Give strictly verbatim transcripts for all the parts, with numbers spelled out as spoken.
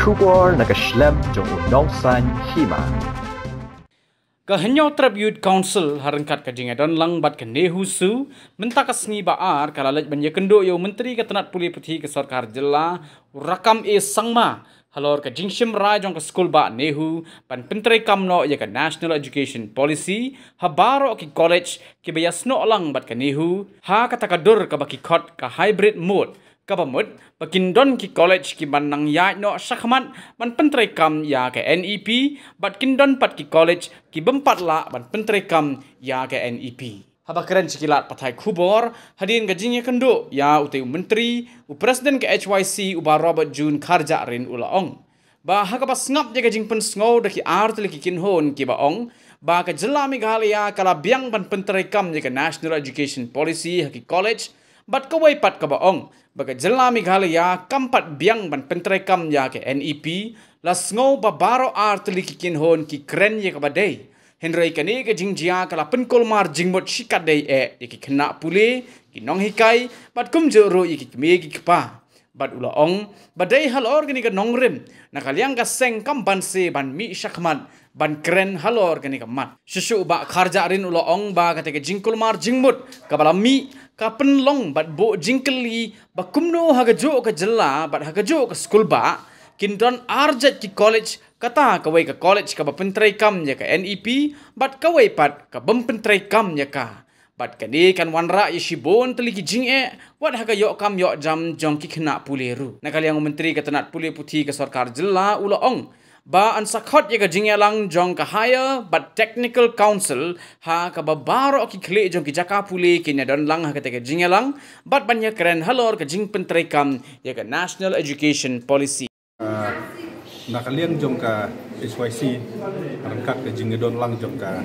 Khubor na ka shlem jong u nongsan hima. Ka Hynñiewtrep Youth Council ha ryngkat ka jingïadon lang bad ka NEHUSU mynta ka sngi ba ar ka la leit ban ïakynduh ïa u Myntri ka tnat pule puthi ka sorkar jylla, u Rakkam A Sangma, halor ka jingshim rai jong ka skul bah NEHU ban pyntreikam noh ïa ka National Education Policy ha baroh ki college kiba ïasnoh lang bad ka NEHU ha kata ka dur kaba ki khot ka hybrid mode, kaba mut ba kin don ki college kiban nang ïaid noh shakhmat ban pyntreikam ïa ka NEP, bad kin don pat ki college kibym pat lah ban pyntreikam ïa ka NEP. Haba kren sha ki lad pathai khubor hadien ka jingïakynduh ïa utei u Myntri, u President ka HYC u Bah Robert June Kharjahrin u la ong ba ha kaba sngap ïa ka jingpynsngew da ki ar tylli ki kynhun kiba ong ba ka jylla Meghalaya ka la biang ban pyntreikam ïa ka National Education Policy ha ki college, bad kawei pat kaba ong ba ka jylla Meghalaya kam pat biang ban pyntreikam ïa ka NEP, la sngew ba baroh ar tylli ki kynhun ki kren ïa kaba dei. Hynrei kane ka jingjia ka la pynkulmar jingmut shikatdei eh ïa ki khynnah pule, ki nonghikai, bad kumjuh ruh ïa ki kmie ki kpa. Bad u la ong ba dei halor kane ka nongrim na ka liang ka seng kam banse ban mih shakhmat ban kren halor kane ka mat. Shuh shuh u Bah Kharjahrin u la ong ba kata ka jingkulmar jingmut kaba la mih ka pynlong bad buh jingkylli ba kumno ha kajuh ka jylla bad ha kajuh ka skul bah kin don ar jait ki college, kata kawei ka college kaba pyntreikam ïa ka NEP, bad kawei pat kabym pyntreikam ïa ka. Bad kane kan wanrah ïa shibun tylli ki jingeh wat ha ka ïoh kam ïoh jam jong ki khynnah pule ruh. Na ka liang u Myntri ka tnat pule puthi ka sorkar jylla u la ong ba yn sa khot ïa ka jingïalang jong ka Higher bad Technical Council ha kaba baroh ki khlieh jong ki jaka pule kin ïadon lang ha kata ka jingïalang bad ban ïakren halor ka jingpyntreikam ïa ka National Education Policy. Ah, na ka liang jong ka HYC, ryngkat ka jingïadon lang jong ka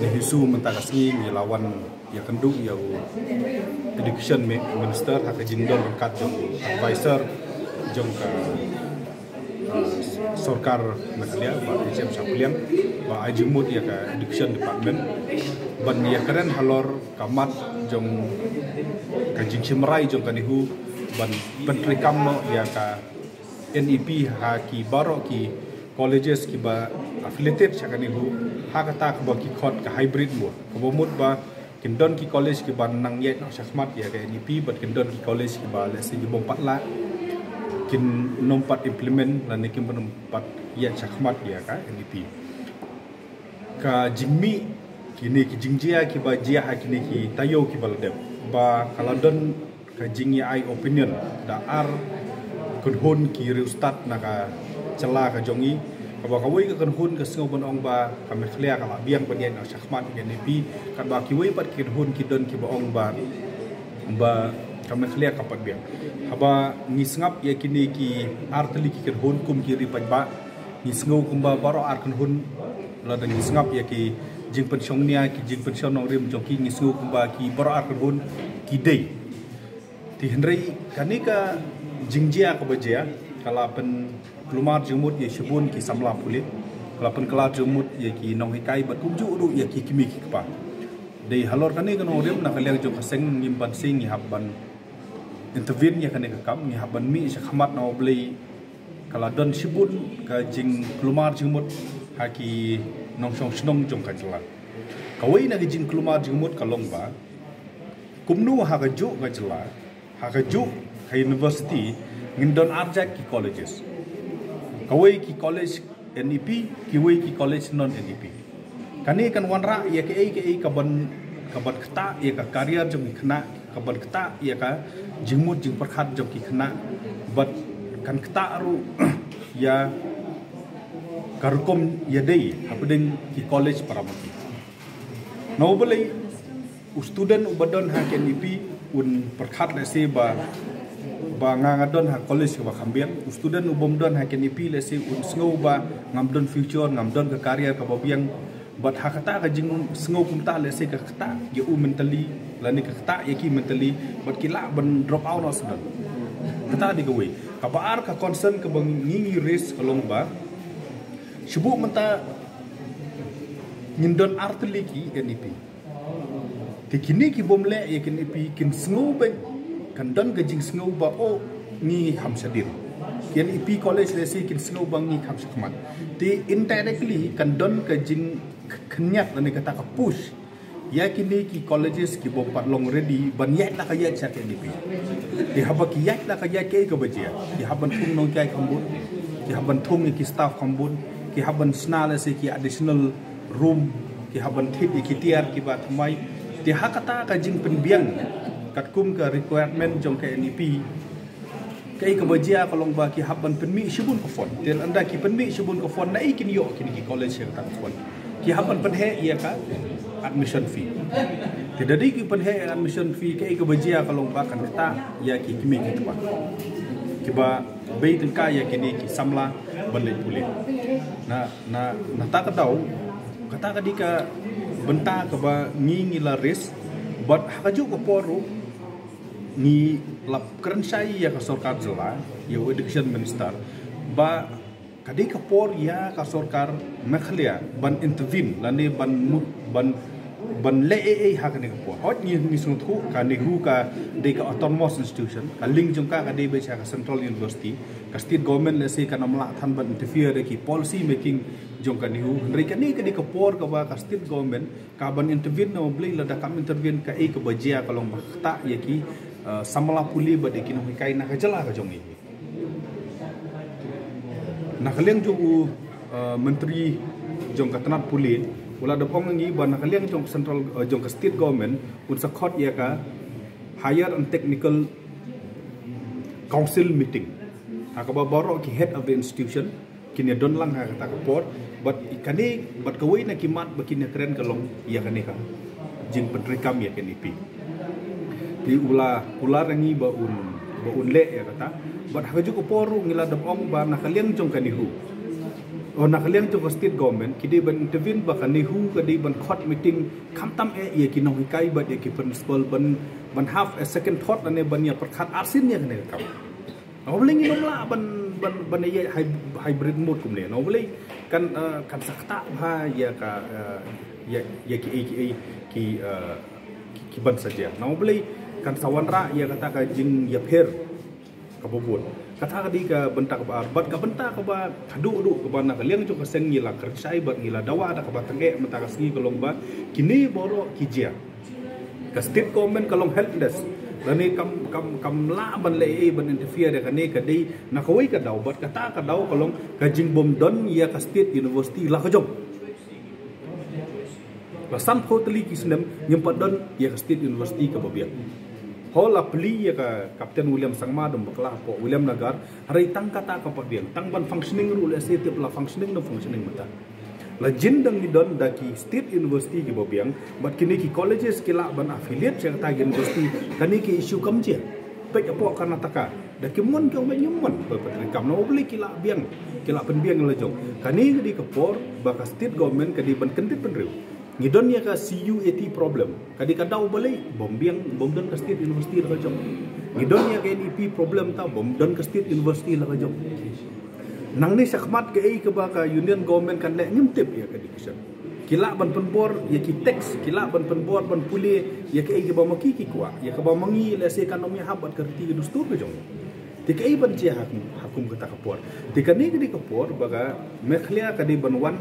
NEHUSU mynta ka sngi, ngi la wan ïakynduh ïa u Education Mi-, Minister ha ka jingdon ryngkat jong u advisor jong ka, ah, sorkar Meghalaya, Bah H M Shanpiliang, ba ai jingmut ïa ka Education Department ban ïakren halor ka mat jong ka jingshim rai jong ka NEHU ban pyntreikam noh ïa ka NEP ha ki baroh ki colleges kiba affiliated sha ka NEHU, ha kata kaba ki khot ka hybrid mode, kaba mut ba kin don ki college kiba nang ïaid noh shakhmat ïa ka NEP, bad kin don ki college kiba, let's say, kibym pat lah, kin nym pat implement lane kin nym pat ïaid shakhmat ïa ka NEP. Ka jingmih kine ki jingjia kiba jia ha kine ki taïew kiba la dep, ba ka la don ka jingïa ai opinion da ar kynhun ki riewstad na ka jylla ka jong ngi, kaba kawei ka kynhun ka sngew ban ong ba ka Meghalaya ka la biang ban ïaid noh shakhmat ïa ka NEP, katba kiwei pat ki kynhun ki don kiba ong ba, ba ka Meghalaya kam pat biang. Haba ngi sngap ïa kine ki ar tylli ki kynhun kum ki ri paidbah, ngi sngew kumba baroh ar kynhun, lada ngi sngap ïa ki jingpynshong nia, ki jingpynshong nongrim jong ki, ngi sngew kumba ki baroh ar kynhun ki dei. Te hynrei kane ka jingjia kaba jia ka la pynkulmar jingmut ïa shibun ki samla pule, ka la pynkulmar jingmut ïa ki nonghikai bad kumjuh ruh ïa ki kmie ki kpa. Dei halor kane ka nongrim na ka liang jong ka seng ngim banse ngi hap ban intervene ïa kane ka kam, ngi hap ban mih shakhmat namar balei ka la don shibun ka jingkulmar jingmut ha ki nongshong shnong jong ka jylla. Kawei na ka jingkulmar jingmut ka long ba kumno ha kajuh ka jylla, ha kajuh ka university ngin don ar jait ki colleges. Kawei ki college NEP, kiwei ki college non NEP. Kane kan wanrah ïa kaei kaei kaban, kaban ktah ïa ka career jong ki khynnah, kaban ktah ïa ka jingmut jingpyrkhat jong ki khynnah, bad kan ktah ruh ïa ka rukom ïadei hapdeng ki college paramilitary. Namar balei u student uba don ha ka NEP un pyrkhat lehse ba, ba nga nga don ha college kaba kham biang. U student ubym don ha ka NEP lehse un sngew ba ngam don future, ngam don ka career kaba biang. Bad ha kata ka jingsngew kumta lehse ka ktah ïa u mentally, lane ka ktah ïa ki mentally, bad ki lah ban drop out noh sdang. Kata dei kawei. Kaba ar ka concern kaba ngi ngi raise ka long ba shu buh mynta ngin don ar tylli ki NEP. Te kine kibym leh ïa ka NEP kin sngew beit, kan don ka jingsngew ba, oh, ngi kham shadien. Ki N E P college lehse kin sngew ba ngi kham shakhmat. Te indirectly kan don ka jingkhynñiat lane kata ka push ïa kine ki colleges ki bym pat long ready ban ïaid la ka ïaid sha K N E P. Ki haba ki ïaid la ka ïaid, kaei kaba jia? Ki hap ban thung nonghikai kham bun, ki hap ban thung ïa ki staff kham bun, ki hap ban shna lehse ki additional room, ki hap ban thied ïa ki tiar kiba thymmai. Te ha kata ka jingpynbiang katkum ka requirement jong ka N E P, kaei kaba jia ka long ba ki hap ban pynmih shibun ka fund. Te lada ki pynmih shibun ka fund, naei kin ïoh kine ki college ïa kata ka fund? Ki hap ban pynheh ïa ka admission fee. Te da dei ki pynheh admission fee, kaei kaba jia ka long ba kan ktah ïa ki kmie ki kpa kiba bei tyngka ïa kine ki samla ban leit pule. Na na na ta ka daw, kata ka dei ka bynta kaba ngi ngi la raise. Bad ha kajuh ka por ruh ngi la kren shai ïa ka sorkar jylla, ïa u education minister, ba ka dei ka por ïa ka sorkar Meghalaya ban intervene lane ban mut ban ban leh ei ei ha kane ka por. Hooid, ngi ngi sngewthuh ka NEHU ka dei ka autonomous institution, ka link jong ka ka dei beit sha ka central university. Ka state government lehse kan ym lah than ban interfere da ki policy making jong ka NEHU. Hynrei kane ka dei ka por kaba ka state government ka ban intervene. Na U Blei, lada kam intervene, kaei kaba jia ka long ba ktah ïa ki, eh, samla pule bad ïa ki nonghikai na ka jylla ka jong ngi. Na ka liang jong u, eh, Myntri jong ka tnat pule, u la dep ong ïa ngi ba na ka liang jong ka central, eh, jong ka state government, un sa khot ïa ka Higher and Technical Council meeting, ha kaba baroh ki head of the institution kin ïa don lang ha kata ka por. Bad kane, bad kawei na ki mat ba kin ïa kren ka long ïa kane ka jingpyntreikam ïa K N E P. Te u la kular ïa ngi ba un, ba un leh ïa kata. Bad ha kajuh ka por ruh ngi la dep ong ba na ka liang jong ka NEHU, o na ka liang jong ka state government, ki dei ban intervene ba ka NEHU ka dei ban khot meeting khamtam eh ïa ki nonghikai bad ïa ki principal ban, ban have a second thought lane ban ïa pyrkhat arsien ïa kane ka kam. Na U Blei, ngin ym lah ban, ban, ban ïa hy-, hybrid mode kumne. Na U Blei, kan, eh, kan sa ktah bha ïa ka, eh, ïa, ïa ki, ïa ki, ïa ki, eh, ki, ki ban sa jia. Na U Blei, kan sa wanrah ïa kata ka jingïapher kaba bun. Kata ka dei ka bynta kaba ar. Bad ka bynta kaba haduh haduh kaba na ka liang jong ka seng ngi la kren shai bad ngi la dawa da kaba tyngeh mynta ka sngi ka long ba kine baroh ki jia. Ka state government ka long helpless lane kam, kam, kam lah ban leh ei ei ban interfere da kane ka dei na kawei ka daw. Bad kata ka daw ka long ka jingbym don ïa ka state university la ka jong. La sanphew tylli ki snem ngim pat don ïa ka state university kaba biang. Ho la plie ïa ka Captain William Sangma, dang bakla hapoh Williamnagar, hynrei tang kata kam pat biang. Tang ban functioning ruh lehse tip la functioning, dang functioning mynta. La jin dang ngi don da ki state university kiba biang, bad kine ki colleges ki lah ban affiliate sha kata ki university, kane ki issue kam jia. Peit hapoh Karnataka, da ki mon ki ong ba ngim mon ban pyntrei kam, na U Blei ki lah biang, ki lah pynbiang la jong. Kane ka dei ka por ba ka state government ka dei ban kyndit bynriew. Ngi don ïa ka C U A T problem, ka dei ka daw balei bym biang, bym don ka state university la ka jong. Ngi don ïa ka N E P problem, ta bym don ka state university la ka jong. Nangne shakhmat kaei kaba ka union government kan leh ngim tip ïa ka education. Ki lah ban pynbor ïa ki tax, ki lah ban pynbor ban pule ïa kaei kaba ma ki ki kwah, ïa kaba ma ngi lehse kan ym ïahap bad ka riti ka dustur ka jong. Te kaei ban jia ha kum, ha kum kata ka por? Te kane ka dei ka por ba ka Meghalaya ka dei ban wan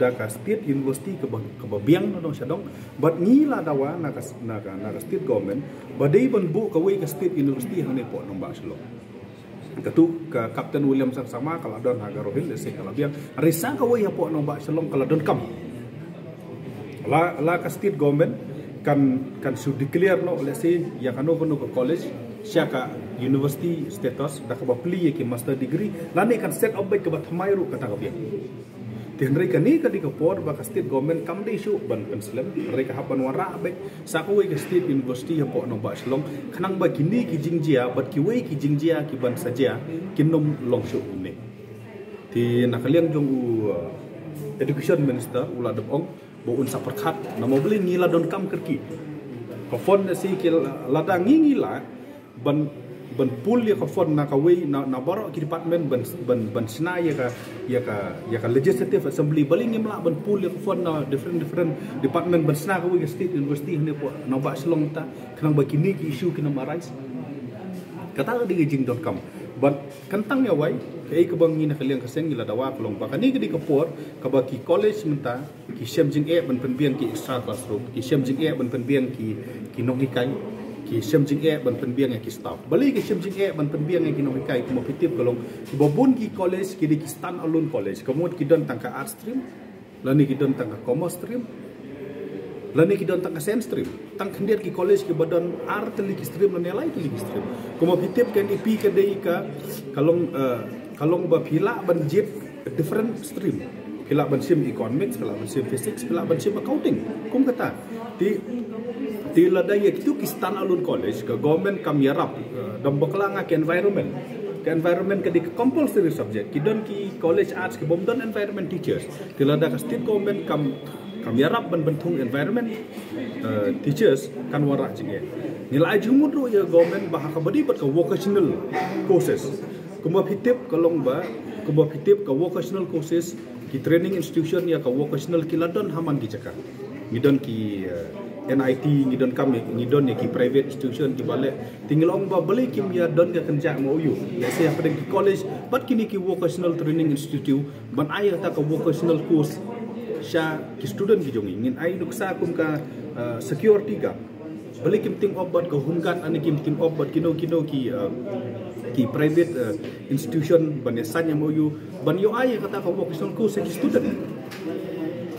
da ka state university kaba, kaba biang na dong sha dong. Bad ngi la dawa na ka, na ka, na ka state government ba dei ban buh kawei ka state university hangne hapoh nongbah Shillong. Katu ka Captain William Sangma ka la don ha Garo Hills, lehse ka la biang. Hynrei sa kawei hapoh nongbah Shillong ka la donkam. La, la ka state government kan, kan shu declare noh lehse ïa kano kano ka college sha ka university status da kaba plie ïa ki master degree, lane kan set up beit kaba thymmai ruh kata ka biang. Te hynrei kane ka dei ka por ba ka state government kam dei shuh ban pynslem, hynrei ka hap ban wanrah beit sa kawei ka state university hapoh nongbah Shillong, khnang ba kine ki jingjia bad kiwei ki jingjia ki ban sa jia kin ym long shuh kumne. Te na ka liang jong u, uh, education minister, u la dep ong ba un sa pyrkhat, namar balei ngi la donkam kyrkieh. Ka fund lehse ki la, lada ngi ngi lah ban, ban pull ïa ka fund na kawei, na, na baroh ki department ban, ban, ban shna ïa ka, ïa ka, ïa ka legislative assembly, balei ngim lah ban pull ïa ka fund na different, different department ban shna kawei ka state university hangne hapoh nongbah Shillong ta, khnang ba kine ki issue kin ym arise. Kata ka dei ka jingdonkam. Bad kan tang ïa wai, kaei kaba ngi na ka liang ka seng ngi la dawa ka long ba kane ka dei ka por kaba ki college mynta ki shem jingeh ban pynbiang ki extra classroom, ki shem jingeh ban pynbiang ki ki nonghikai, ki shem jingeh ban pynbiang ïa ki staff. Balei ki shem jingeh ban pynbiang ïa ki nonghikai? Kumba phi tip ka long kiba bun ki college ki dei ki stand alone college. Ka mut ki don tang ka arts stream, lane ki don tang ka commerce stream, lane ki don tang ka science stream. Tang khyndiat ki college kiba don ar tylli ki stream lane lai tylli ki stream. Kumba phi tip ka NEP ka dei ka ka long, eh, ka long ba phi lah ban jied different stream. Phi lah ban shim economics, phi lah ban shim physics, phi lah ban shim accounting. Kum kata. Te te lada ïa kitu ki stand alone college, ka government kam ïarap, eh, dang bakla nga ka environment. Ka environment ka dei ka compulsory subject. Ki don ki college arts ki bym don environment teachers. Te lada ka state government kam kam ïarap ban bynthung environment, eh, teachers, kan wanrah jingeh. Ngi la ai jingmut ruh ïa government ba ha kaba dei bad ka vocational courses. Kumba phi tip ka long ba, kumba phi tip ka vocational courses, ki training institution ïa ka vocational ki la don ha man ki jaka. Ngi don ki, eh, NIT, ngi don kam, ngi don ïa ki private institution kiba leh. Te ngi la ong ba balei kim ïa don ka kynjah MoU. Lehse hapdeng ki college bad kine ki vocational training institute ban ai kata ka vocational course sha ki student ki jong ngi. Ngin ai nuksa kum ka, eh, security guard. Balei kim team up bad ka home guard, lane kim team up bad kino kino ki, eh, ki private, eh, institution ban ïa sign MoU ban ïoh ai kata ka vocational course sha ki student.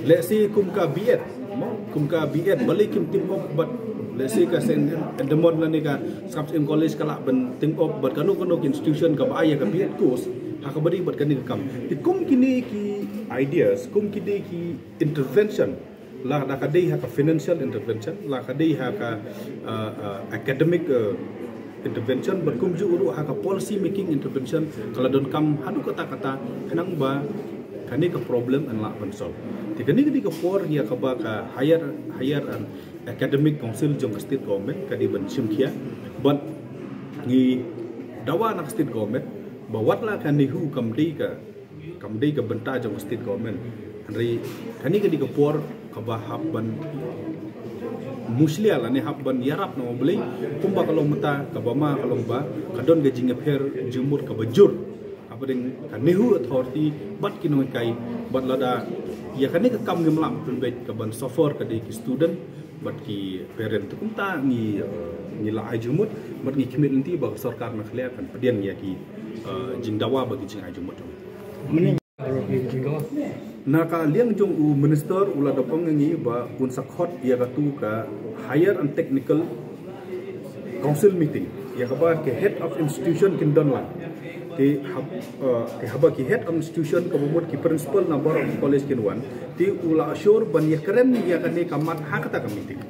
Lehse kum ka B.Ed, mo, kum ka B.Ed, balei kim team up bad, lehse ka Saint Edmund lane ka Samson College ka lah ban team up bad kano kano ki institution kaba ai ïa ka B.Ed course ha kaba dei bad kane ka kam. Te kum kine ki ideas, kum kine ki intervention, lada ka dei ha ka financial intervention, lada ka dei ha ka, uh, uh, academic, uh, intervention, bad kumjuh ruh ha ka policy making intervention, ka la donkam haduh katta katta, khnang ba kane ka problem kan lah ban solve. Te kane ka dei ka por ïa kaba ka higher, higher and academic council jong ka state government ka dei ban shim khia. Bad ngi dawa na ka state government ba wat la ka NEHU kam dei ka, kam dei ka bynta jong ka state government. Hynrei kane ka dei ka por kaba hap ban mushlia lane hap ban ïarap na U Blei, kumba ka long mynta kaba ma ka long ba ka don ka jingïapher jingmut kaba jur hapdeng ka NEHU authority bad ki nonghikai, bad lada ïa kane ka kam ngim lah pynbeit, ka ban suffer ka dei ki student bad ki parent. Te kumta ngi, eh, ngi la ai jingmut bad ngi khmih lynti ba ka sorkar Meghalaya kan pdiang ïa ki, eh, jingdawa bad ki jingai jingmut jong ngi. Na ka liang jong u minister u la dep ong ïa ngi ba un sa khot ïa katu ka higher and technical council meeting ïa kaba ki head of institution kin don lang. Te hab-, eh, te haba ki head of institution kaba mut ki principal na baroh ki college kin wan, te u la assure ban ïakren ïa kane ka mat ha kata ka meeting.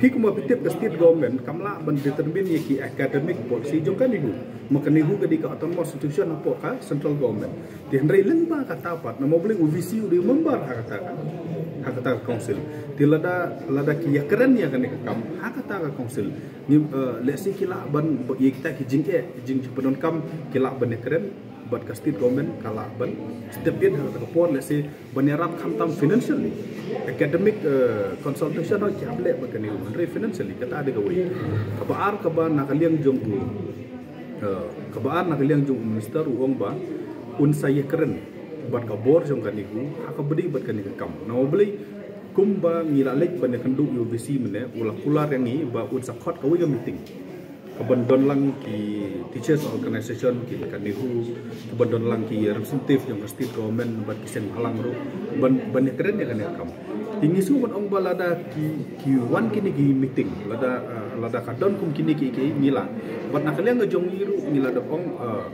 Phi kumba phi tip ka state government kam lah ban determine ïa ki academic policy jong ka NEHU. Ma ka NEHU ka dei ka autonomous institution hapoh ka central government. Te hynrei lyngba kata pat, namar balei u VC u dei member ha kata ka, ha kata ka council. Te lada, lada ki ïakren ïa kane ka kam ha kata ka council, ngi, eh, lehse ki lah ban, ïa kita ki jingeh, jingpyndonkam ki lah ban ïakren bad ka state government ka lah ban step in ha kata ka por, lehse ban ïarap khamtam financially. Academic, eh, consultation hooid ki hap leh bad ka NEHU, hynrei financially kata dei kawei. Kaba ar kaba na ka liang jong u, eh, kaba ar na ka liang jong u minister u ong ba un sa ïakren bad ka bor jong ka NEHU ha kaba dei bad kane ka kam. Namar balei, kumba ngi la leit ban ïakynduh ïa u VC mynne, u la kular ïa ngi ba un sa khot kawei ka meeting ka ban don lang ki teachers organization, ki ka NEHU, ka ban don lang ki representative jong ka state government bad ki seng bhalang ruh ban, ban ïakren ïa kane ka kam. Te ngi sngew ban ong ba lada ki, ki wan kine ki meeting, lada, eh, lada ka don kum kine ki, ki ngi la. Bad na ka liang ka jong ngi ruh ngi la dep ong, eh,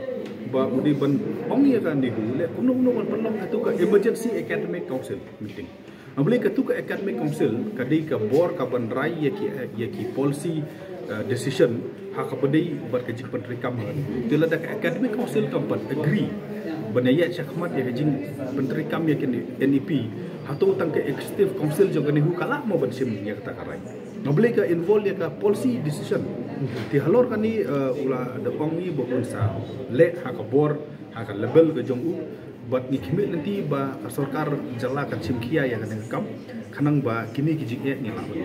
ba u dei ban ong ïa ka NEHU leh kumno kumno ban pynlong katu ka emergency academic council meeting. Namar balei, katu ka academic council ka dei ka bor ka ban rai ïa ki, ïa ki policy, eh, decision ha kaba dei bad ka jingpyntreikam. Te lada ka academic council kam pat agree ban ïaid shakhmat ïa ka jingpyntreikam ïa ka NEP, hato tang ka executive council jong ka NEHU ka lah mo ban shim ïa kata ka rai? Namar balei, ka involve ïa ka policy decision. Te halor kane, eh, u la dep ong ïa ngi ba un sa leh ha ka bor, ha ka level ka jong u, Bad ngi khmih lynti ba ka sorkar jylla kan shim khia ïa kane ka kam, khnang ba kine ki jingeh ngi lah ban.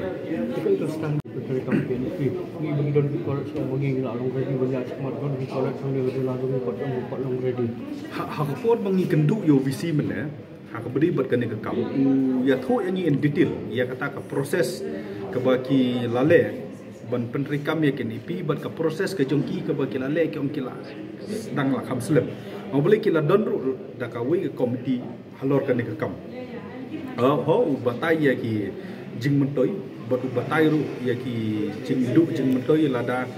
Te kan ka stang ka kam P N F P, ngi ba ngi don ki college, ba ngi la long ready, ba ngi la shakmat don ki college, ngi la don ki college, ngi la long ready. Ha, ha ka por ba ngi kynduh ïa u V C mynne, ha kaba ïadei bad kane ka kam, u ïathuh ïa ngi in detail ïa kata ka process kaba ki la leh ban pyntreikam ïa ka N E P, bad ka process ka jong ki kaba ki la leh, ki ong ki la dang la kham slem. Nga balei ki la don ruh da kawei ka komiti halor kane ka kam. Ho, ho, u batai ïa ki jingmyntoi, bad u batai ruh ïa ki jingduh jingmyntoi lada,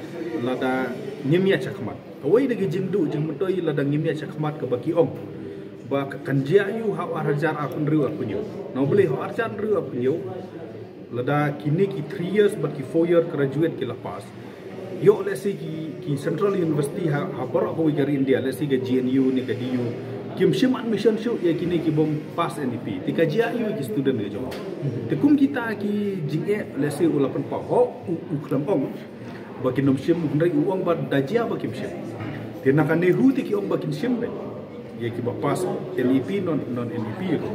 lada ngim ïa shakmat. Kawei da ki jingduh jingmyntoi lada ngim ïa shakmat kaba ki ong ba ka kan jia ïa u ha u ar hajar arphew hynriew arphew hynñiew. Nga balei ha u ar hajar arphew hynriew arphew hynñiew, lada kine ki three years bad ki four year graduate ki la pass, ïoh lehse ki, ki Central University ha, ha baroh kawei ka ri India, lehse ka J N U ne ka D U, kim shim admission shuh ïa kine ki bym pass N E P. Te ka jia ïa u ki student ka jong. Te kum kita ki jingeh lehse u la pynpaw, ho, u, u khlem ong ba kin ym shim, hynrei u ong ba da jia ba kim shim. Te na ka NEHU te ki ong ba kin shim beit ïa kiba pass N E P, non, non N E P ruh.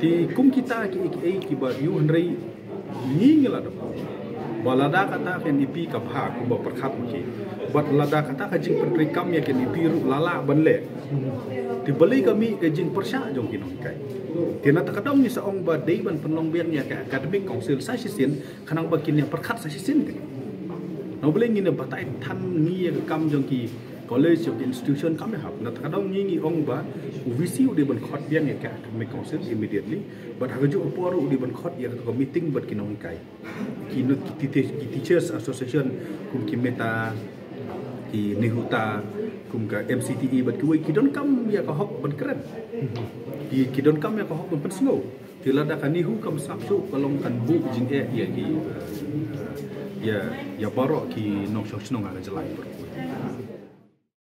Te kum kita ki, ki, kiba ïoh, hynrei ngi, ngi la da pynpaw ba lada kata ka N E P ka bha kumba pyrkhat ma ki, bad lada kata ka jingpyntreikam ïa ka N E P ruh la lah ban leh, te balei ka mih ka jingpyrshah jong ki nonghikai. Te na kata ka daw ngi sa ong ba dei ban pynlong biang ïa ka academic council sa shisien, khnang ba kin ïa pyrkhat sa shisien te. Nga balei ngin ïa batai than ngi ïa ka kam jong ki college, jong ki institution, kam ïa hap. Na kata ka daw ngi, ngi ong ba u V C u dei ban khot biang ïa ka academic council immediately. Bad ha kajuh ka por u dei ban khot ïa ka meeting bad ki nonghikai, ki, ki, ki teachers association, kum ki META, ki NEHUTA, kum ka M C T E, bad kiwei ki donkam ïa ka hok ban kren. Ki, ki donkam ïa ka hok ban pynsngew. Te lada ka NEHU kam sngap shuh, ka long kan buh jingeh ïa ki, ïa, ïa baroh ki nongshong shnong ha ka jylla.